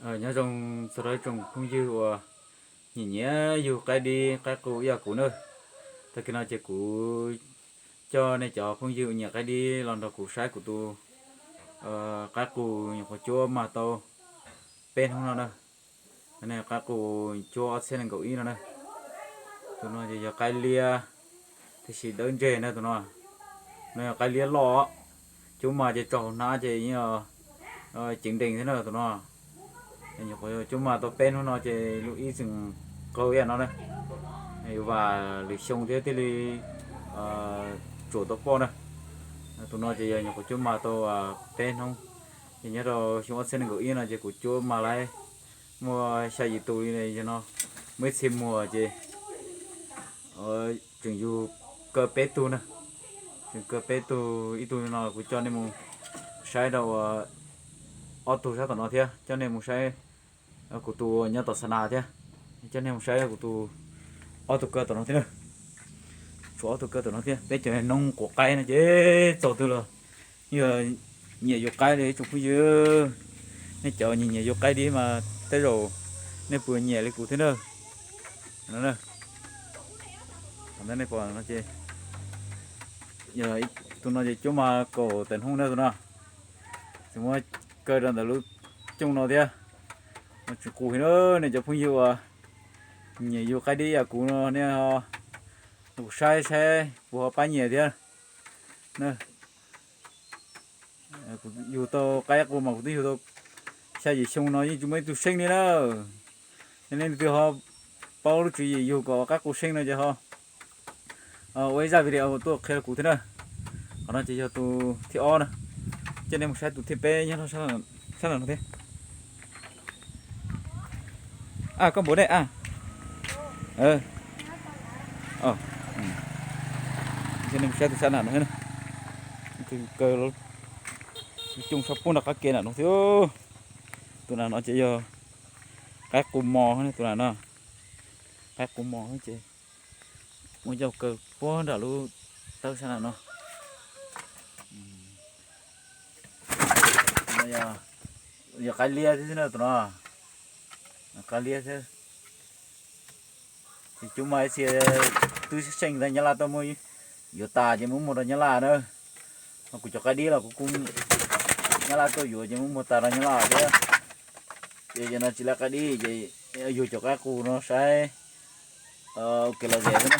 Nyob zoo txog rau tsoom phooj ywg uas nyiam nyiam yug qaib dib qaib qus ib yam kuv na. Tag kis no ces kuv coj nej cov phooj ywg uas nyiam qaib dib los nrog kuv saib kuv tus qaib qus nyuam qhuav cuab mag tau peb hnub no na. Qaib qus cuab ob txhiab nees nkaum ib no na. Tus no ces yog qaib liab, tiam sis dawb ntseg na tus no. No yog qaib liab loj, cuab mag ces tso hauv hnab ces yeej ceev nrees thiab na tus no. Nyuam qhuav cuab mag tau peb hnub no ces lub ib tseem qaug ib yam no na. Yuav vam lwm xyoo thiab thiaj li tsuam tau poj na. Tus no ces yog nyuam qhuav cuab mag tau peb hnub, ces nyob rau xyoo ob txhiab nees nkaum ib no ces kuv cuab mag lawm muaj xya yim tus li no. Muaj ib txhia muag ces tseem yug kaw peb tug na, tseem kaw peb tug, ib tug no kuv coj nej mus saib rau ob tug sab tom no thiab, coj nej mus saib kuv tus nyob tom xa nas thiab, coj nej mus saib kuv tus ob tug kaw tom no thiab na. Tshuav ob tug kaw tom no thiab. Peb cov noob quav qaib no ces txaus twg los yog nyiam yug qaib li tsoom phooj ywg. Nej cov nyiam nyiam yug qaib dib mas tej zaum nej puas nyiam li kuv thiab na. Tus no ces cuab mag kaum tawm hnub na tus no. Tseem muab kaw rau ntawm lub cooj no thiab, tsis qus heev na. Nej cov phooj ywg uas nyiam yug qaib dib yam kuv no nej ho saib saib puas ho pab nyiam thiab. Kuv yug tau qaib qus mas kuv twb yug tau xya yim xyoo no yeej tsis muaj ib tug seej li na. Yog nej leej twg ho paub lub tswv yim yug kom qaib qus seej no ces ho ua ib zaj video tuaj qhia rau kuv thiab na. Qhov no ces yog tus thib ob na. Coj nej mus saib tus thib peb nyob rau sab no thiab. A, koj npaum dej a. Coj nej mus saib tus sab nram no thiab na. Tus kaw lub cooj sab puag nram qab ke nram no thiab. Tus nram no ces yog qaib qus mos, tus nram no qaib qus mos ces muab coj kaw puag nram lub tawb sab nram no. Yog qaib liab thiab na tus no, qaib liab thiab. Ces cuab mag ib txhia twb seej ntawd Nyab Laj tuaj muab yuav tas ces muab muag rau Nyab Laj na. Ho kuv cov qaib dib los kuv kuj Nyab Laj tuaj yuav ces muab muag tas rau Nyab Laj thiab. Ces cov no tsis lab qaib dib ces yug cov qaib qus no saib ua kev lom zem xwb na.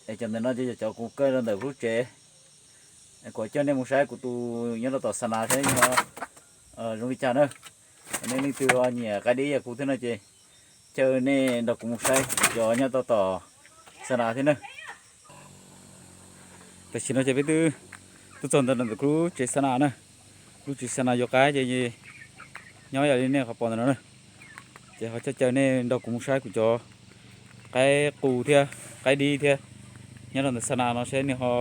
Es cov ntawm no ces yog cov kuv kaw rau ntawm lub tsev. Kuv coj nej mus saib kuv tus nyob rau tom xa nas thiab yog zoo li cas na. Nej leej twg ho nyiam qaib dib yam kuv thiab no ces caw nej nrog kuv mus saib cov nyob rau tom xa nas thiab na. Tam sim no ces peb twb tuaj txog ntawm ntawm lub tsev xa nas na. Lub tsev xa nas yuav qaib ces nyob yam li nej qhov pom ntawm no na. Ces ho coj caw nej nrog kuv mus saib kuv cov qaib qus thiab qaib dib thiab nyob rau ntawm xa nas no saib nws ho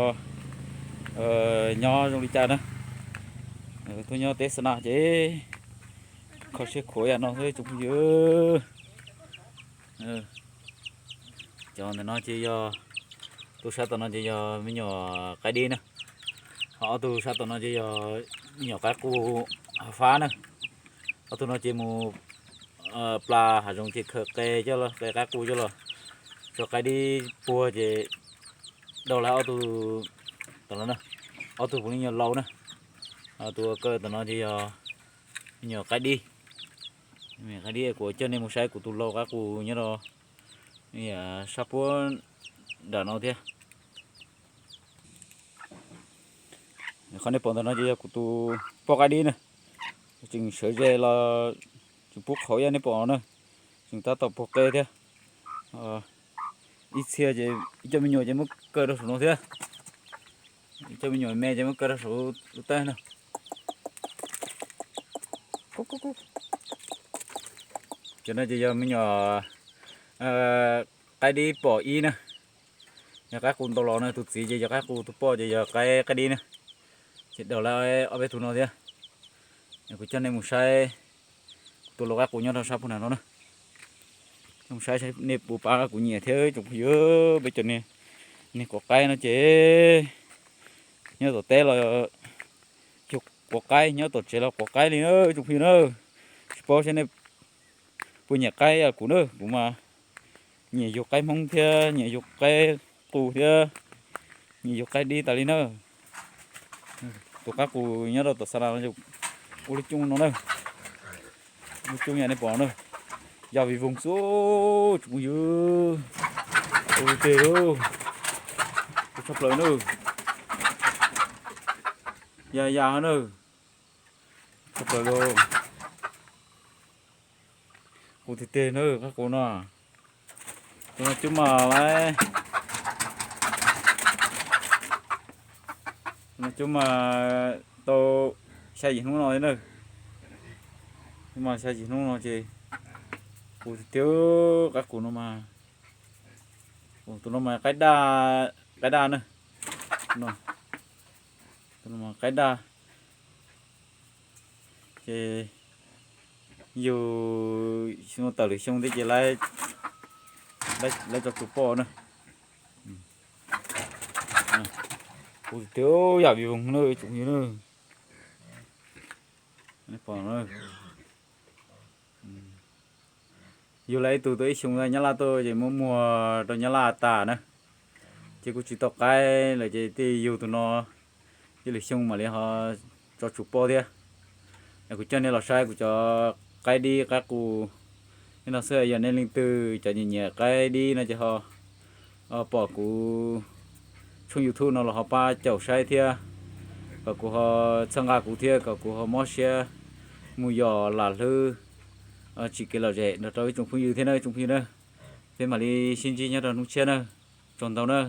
nyob zoo li cas na. Tuaj nyob teb xa nas ces kho siab khuav yam no xwb tsoom phooj ywg. Cov ntawm no ces yog, tus sab tom no ces yog me nyuam qaib dib na. Ho ob tug sab tom no ces yog me nyuam qaib qus fab na. Ob tug no ces mus plas hav zoov ces khaws qe coj los, qe qaib qus coj los tso qaib dib puag ces dhau lawm ob tug tom no na. Ob tug puav leej yog lau na. Tus kaw tom no ces yog me nyuam qaib dib. Me nyuam qaib dib kuv coj nej mus saib kuv tus lau qaib qus nyob rau sab puag nram no thiab. Qhov nej pom ntawm no ces yog kuv tus poj qaib dib na. Tseem sawv ze los tseem pub qhauv ib yam nej pom no na. Tseem tab tom puag qe thiab. Ib txhia ces ib co me nyuam ces muab kaw rau saum no thiab. Ib co me nyuam me ces muab kaw rau saum lub tawb no. Cov no ces yog me nyuam qaib dib pom ib na. Yog qaib qus ntau los na, tus txiv ces yog qaib qus, tus poj ces yog qaib qaib dib na. Ces dhau lawm ob peb tug no thiab. Kuv coj nej mus saib tus lau qaib qus nyob rau sab puag nram no na. Coj mus saib saib nej puas pab kuv nyiam thiab tsoom phooj ywg. Peb cov niag quav qaib no ces nyob tom teb los yug quav qaib, nyob tom tsev los quav qaib li na tsoom phooj ywg na. Tsis Paub seb nej puas nyiam qaib kuv na, kuv mas nyiam yug qaib Hmoob thiab nyiam yug qaib qus thiab nyiam yug qaib dib tas li na. Tus qaib qus nyob rau tom xa las no, ua lub coob no na, lub coob yam nej pom na, yaj vij voog xwb tsoom phooj ywg, ua tiag tiag, ua tshaj plaws na, ya ya na, tshaj plaws lauj. Qus tiag tiag na, qaib qus no, tus no coob mas lawm, tus no coob mas tau xya yim hnub no na, coob mas xya yim hnub no ces qus tiag tiag, qaib qus no mas, tus no mas qaib daj, qaib daj na, tus no mas qaib daj. Ces yug xyoo tawm lwm xyoo thiab ces lawv tso tsum poj na. Qus tiag tiag, yaj vij voog na tsoom phooj ywg na. Yug lawv ib tug tau ib xyoo Nyab Laj tuaj ces muab muag rau Nyab Laj tas na, ces kuj tsis tau qaib lawm ces thiaj yug tus no, ib lwm xyoo mam li ho tso tsum poj thiab. Kuv coj nej los saib kuv cov qaib dib qaib qus no xwb, yog nej leej twg cov nyiam nyiam qaib dib no ces ho pom kuv tshooj YouTube no los ho pab caum saib thiab, kom kuv ho txhawb nqa kuv thiab kom kuv ho mob siab mus yos lam hlwb tsim kev lom zem nrog rau ib tsoom phooj ywg thiab na, ib tsoom phooj ywg na. Peb mam li sib ntsib nyob rau hnub tshiab na. Tsaug ntau na.